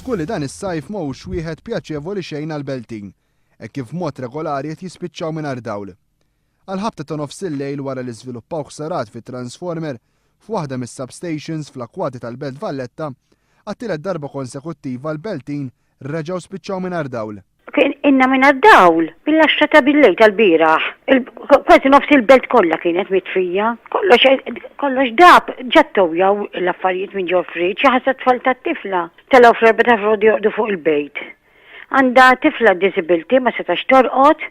Żgur li dan is-sajf ma hux wieħed pjaċevoli xejn għall-Beltin, hekk kif b'mod regolari qed jispiċċaw mingħajr dawl. Għall-ħabta ta' nofsillejl wara li żviluppaw ħsarat fi transformer f'waħda mis-substations fl-akkwati tal-Belt Valletta, għat-tielet darba konsekuttiva l-Beltin reġgħu spiċċaw mingħajr dawl. Kien inna mingħajr dawl mill-għaxra ta' billejl tal-bieraħ. Kważi nofs il-belt kollha kienet mitfija. Kollox kollox dab, ġa ttewjaw l-affarijiet minn ġol-friġġ, xi ħaġa tfal tat-tifla. Telgħu fl-erbgħa ta' filgħodu jorqdu fuq il-bejt. Għandha tifla disability ma setax torqod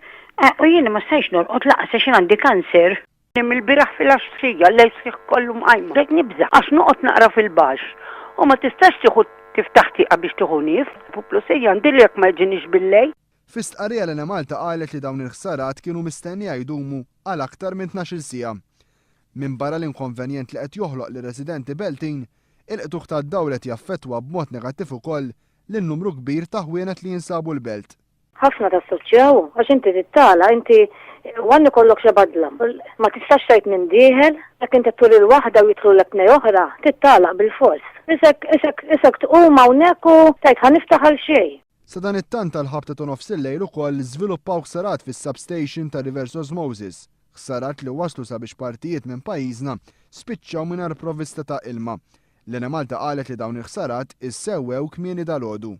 u jiena ma stajtx norqod lanqas għax jien għandi cancer. Mill-bieraħ filgħaxija l-lejl sħiħ kollu mqajma. Bdejt nibża' għax noqgħod naqra fil-baxx u ma tistax tieħu tiftaħ tieqa biex tieħu nifs. Poplu sejja għandi jekk ma jġinix bil-lejl. Fi stqarrija l-Enemalta qalet li dawn il-ħsarat kienu mistennija jdumu għal aktar minn 12-il siegħa. Minbarra l-inkonvenjent li qed joħloq lir-residenti Beltin, il-qtugħ tad-dawl qed jaffettwa b'mod negattiv ukoll lil numru kbir ta' ħwienet li jinsabu l-Belt. Ħafna tassoċjaw, għax inti trid tagħlaq, inti one ikollok xebgħa dlam. Ma tistax tgħid min dieħel, jekk inti turi l-waħda u jidħlulek tnej oħra, trid tagħlaq bilfors. Isek, isek, isek tqum hawnhekk u tgħid ħa niftaħ għal xejn. Sadanittant għall-ħabta ta' nofsillejl ukoll żviluppaw ħsarat fis-substation ta' reverse osmosis, ħsarat li wasslu sabiex partijiet minn pajjiżna spiċċaw mingħajr provvista ta' ilma. L-Enemalta qalet li dawn il-ħsarat issewwew kmieni dalgħodu.